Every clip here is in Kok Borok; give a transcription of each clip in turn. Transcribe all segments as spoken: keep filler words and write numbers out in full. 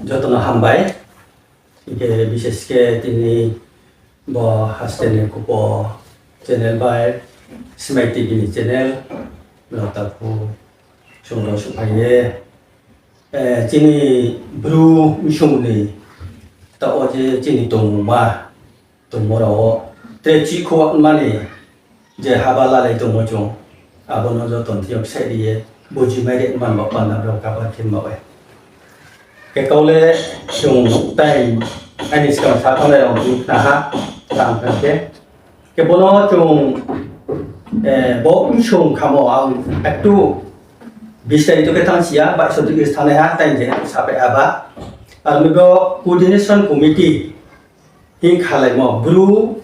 Jotono hambai. Hingke bishesh khe tini bo haste ni kupo channel bai Smai T V ni channel rok takhuk chwngno suphaiye. Eh, chini bru misung ni ta o je chini tongmung ma tongmorao tei chikhuwak mani je haba lalai tongmo chwng, abono joto thiyok sai riye buji mai rek man ba panda rok kabar khe ma bai. Ke kaule chwng tai ani skang sa thangnai rok ni naha tang khe. Ke bono chwng, eh, bo misung khamo ang ektu bistarito khe thang siya, bai sotu is thanai ha, tai je sape aba. Ar mi bo coordination committee hin khalaimo, bru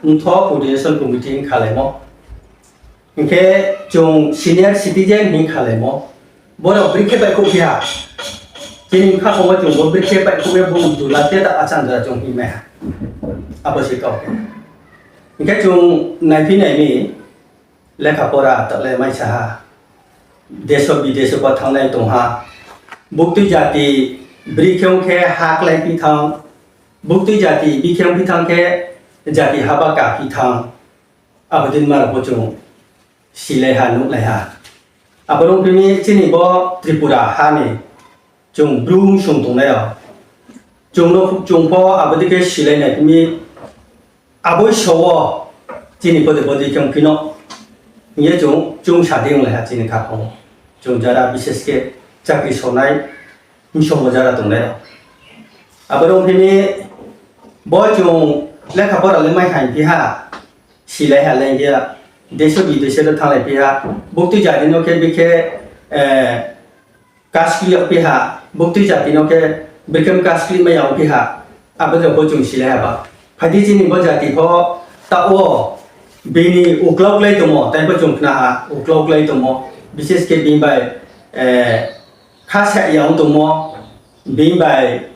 wngtho coordination committee hin khalaimo. Hinkhe chwng senior citizen hin khalaimo. Borok bwrwi khe bai khuk phiya. Chini kha khongo chwng bo bwrwi khe bai khuk ya bung dula te ta achang jora chwng hin maiha. Abo se kok. Hinkhe chwng naiphi naimi lekha pora tole maisa ha. Deso bideso ba thangnai tong ha. Bukti jati bwrwi khe wngkhe ha klai pi thang. Bukti jati bikhe wngphi thang khe jati haba kaphi thang. Abodin mano bo chwng silai ha, nuk lai ha. Abo wngphi chini bo Tripura hani chwng bru wngsung tongnai rok. Chwng no, chwng pho abodi khe silai nai phimi aboi sowo chini pode pode khe wngphino. Hiye chwng, chwng sadi wng lai ha chini kha phano. Chwng jara bishesh khe chakri sonai. Misong bo jara tongnai rok. Abo rok phini bo chwng lekha pora le mai hai phi ha, silai ha le ya, deso bideso le thanglai phi ha, bukti jati no khe bikhe, eh, kaskli yok phi ha, bukti jati no khe bikhe kaskli mai yok phi ha, abo rok bo chwng silai ha ba. Phaidi chini bo jati pho ta o bini uklok lai tongo, tai bo chwng khna ha, uklok lai tongo, bishesh khe bini bai, eh, kha sa ya wng tongmo, bini bai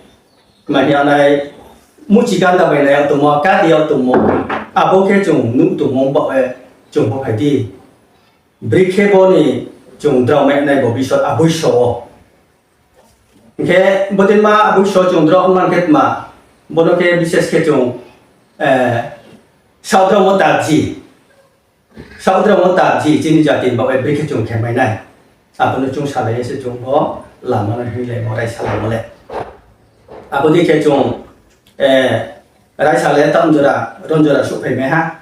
mani anai muchi ganda bai nai tongmo, kati ya tongmo, abo khe chwng nuk tongmo ba, eh, chwng bo phaidi. Bwrwi khe boni chwng drao mai nai bo bisor abui so o. Hinkhe bodin ma abui so chwng drao man khe tma, bono khe bishesh khe chwng, eh, saudra mo taji. Saudra mo taji chini jati ni bagwi bwrwi khe chwng khe mai nai. Abono chwng salai se chwng bo lama no hinlai mo rai salai mo le. Aboni khe chwng, eh, rai salai tam jora, ron jora suphai mai ha.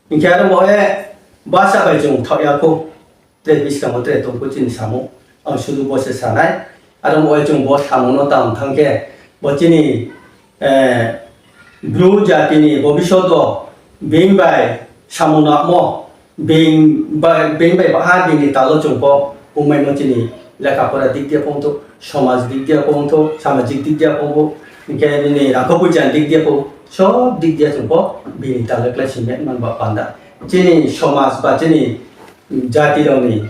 Hinkhe aro bo e basa bai chwng thok ya kho. Tre biskango tre tongkho chini samung. Ang sudu bo se sanai. Aro bo e chwng bo samung no tang thang khe bo chini, eh, bru jati ni bobisot o bini bai samung namo, bini bai, bini bai baha bini talo chwng bo umai mo chini lekha pora dik dia pong to, somaj dik dia pong to, samajik dik dia pong bo, hinkhe nini rakho puja dik dia pong, sob dik dia chwng bo bini talo klai si met man ba panda. Chini somaj ba chini jati rokni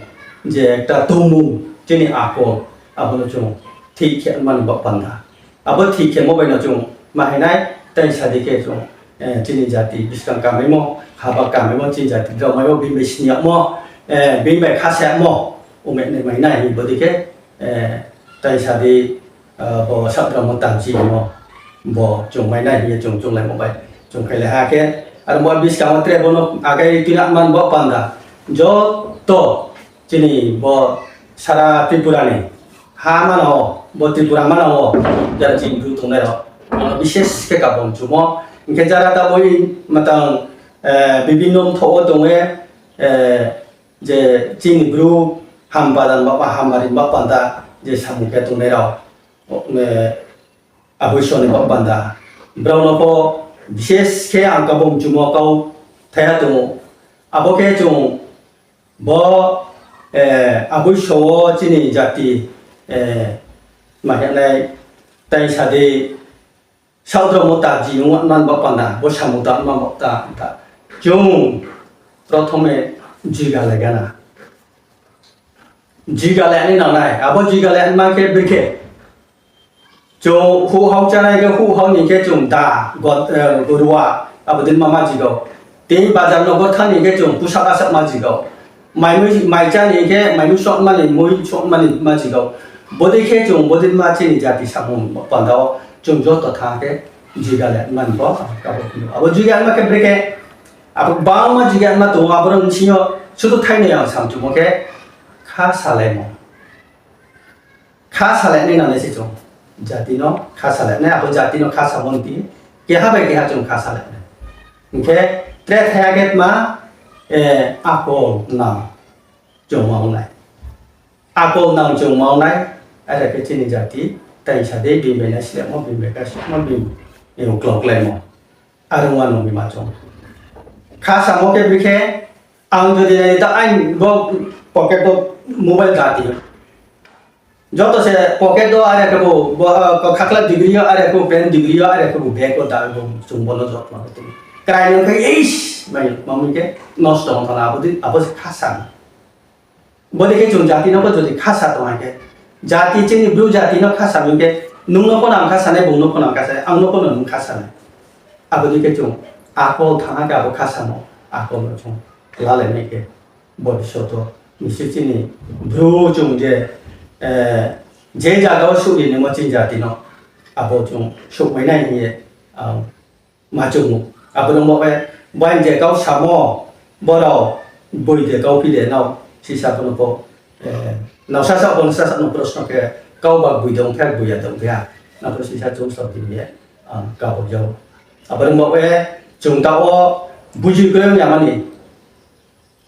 je ekta tongmung, chini akol, abono chwng thik khe mani bo panda. Abo thik khe mo bai no chwng ma hai nai, tai sadi khe chwng, eh, chini jati bwskang kamaimo, haba kamaimo, chini jati drao maimo, bini bai sini yagmo, eh, bini bai kha sa yagmo, umek nai mai nai, bodi khe, eh, tai sadi, eh, bo sabramo tamchi mo, bo chwng mai nai, hiye chwng chwng lai mo bai, chwng khai lai ha khe, aro bo bwskango tre bono agai tina man bo panda, joto chini bo sara Tripura ni ha mano, bo Tripura mano, jara chini bru tongnai rok, bono bishesh khe kabong chumo, hinkhe jara ta boi matang, eh, bibinno mthogo tongwe, eh, je chini bru ham badan ba, ba ham barin ba panda je samung khe tongnai rok, eh, aboi soni ba panda. Brao no pho bishesh khe ang kabong chumo kau thaya tongo. Abo khe chwng bo, eh, aboi so chini jati, eh, ma khe nai tai sadi Saudra mo ta ji wng man ba panda, bo samung ta man ba ta, ta. Chwng prothome jiga le gana. Jiga le ani nangnai, abo jiga le ani ma khe bikhe. Chwng hu hau chanai khe hu hau ni khe chwng da, got, eh, gorua, abo din ma ma jigo. Tei bazar nogor thani khe chwng pusak asak ma jigo. Mai mui, mai chani khe mai mui sok mani, mui sok mani ma jigo. Bodei khe chwng bodei ma chini jati samung panda o chwng joto thang khe jiga le man bo abo phunuk. Abo jiga ma khe brekhe abo bangma jiga ma tongo, abo rok singo sudu thaini ang sam chwng khe kha salaimo. Kha salainai nangnai se chwng. Jati no kha salainai, abo jati no kha samung ti keha bai keha chwng kha salainai. Hingkhe tre thaya khe ma, eh, akol nang chwng ma wngnai. Akol nang chwng ma wngnai, aida khe chini jati tai sa de bini bai nai slemo, bini bai ka slemo, bini, eh, uklok laimo. Arung ano bima chwng. Kha samo khe bikhe ang jodi nai ta ang bo pocket o mobile dati. Joto se pocket o are khe bo, bo, ah, khakla degree o are khe bo pen degree o are khe bo bag o da bo chwng bono jotma khe twi. Krai no khe eish mai mamui khe nosto wng thana abo di abo se kha sam. Boni khe chwng jati no bo jodi kha sa tong khe, jati chini bru jati no kha sa khe, nung no kono ang kha sanai, bung no kono ang kha sanai, ang no kono nung kha sanai. Abo di khe chwng akol thana khe abo kha samo, akol no chwng lalai nai khe. Bhobishoto nisi chini bru chwng je, eh, je jaga o suri nimo chini jati no abo chwng sukmai nai hinye, ah, ma chwngmung. Abo no mo, eh, bai je kau samo borok bui de kau phi de nao sisa bono po, eh, nao sasa bono sasa no proshno khe kau ba bui dong khe bui ya dong khe na to sisa chwng sok di ye, ah, kau bo jao. Abo no mo, eh, chwng ta o buji kwrwng ya mani.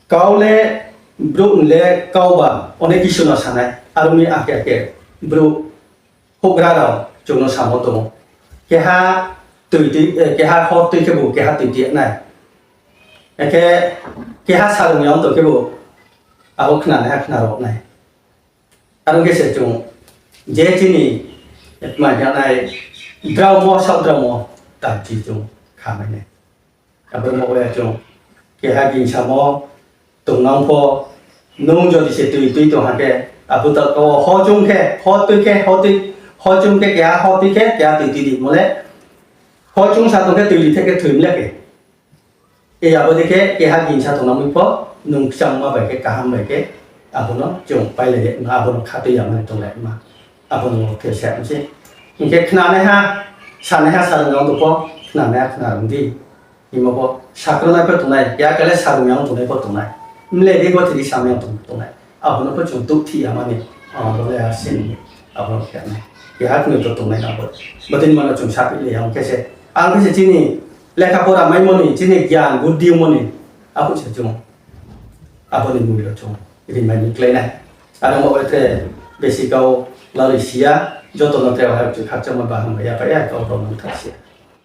Kau le bru le kau ba onek kisu no sanai, aroni ake ake bru hugra rao chwngno samo tongo. Keha twi twi, eh, keha hor twi khe bo keha twi twi nai. Eke keha sarung yang to khe bo abo khna nai, khna rok nai. Aro khe se chwng je chini ma janai drao mo, sak drao mo, ta chi chwng kha mai nai. Abo mo ya chwng keha gin samo, Tongnang pho, nwng jodi se twi twi tong hakhe, abo ta ko ho chung khe, ho twi khe, ho twi, ho chung khe keha ho twi khe keha twi twi di mole. Ho chung sa tong khe twi di theke thwi mle khe. E abo de khe keha gin sa tong nang pho, nwng kchang ma bai khe kaham bai khe, abono chung pai le de, abono kha twi ya mani tong lai ma. Abono khe sa mse. Hingkhe khna nai ha, sa nai ha sa rwng jang do pho, khna nai ha khna rwng di. Imo bo sakranai pho tongnai, ya kale sarung yang tongnai pho tongnai. Mle de bo thiri sam yang tong tongnai. Abono pho chwng tuk thi amani, ah, bo le asin, abono khe nai. Ya kunu to tongnai na bo. Bodin mano chwng sapi le yang kese. Ang kese chini lekha pora mai moni, chini gyan, buddhi moni. Abo se chwng. Aboni mui lo chwng. Rimai ni klai nai. Ano mo te besi kau lalui sia, joto no te ha chwng khakchangma bahang ya pa ya kau rok no thak sia.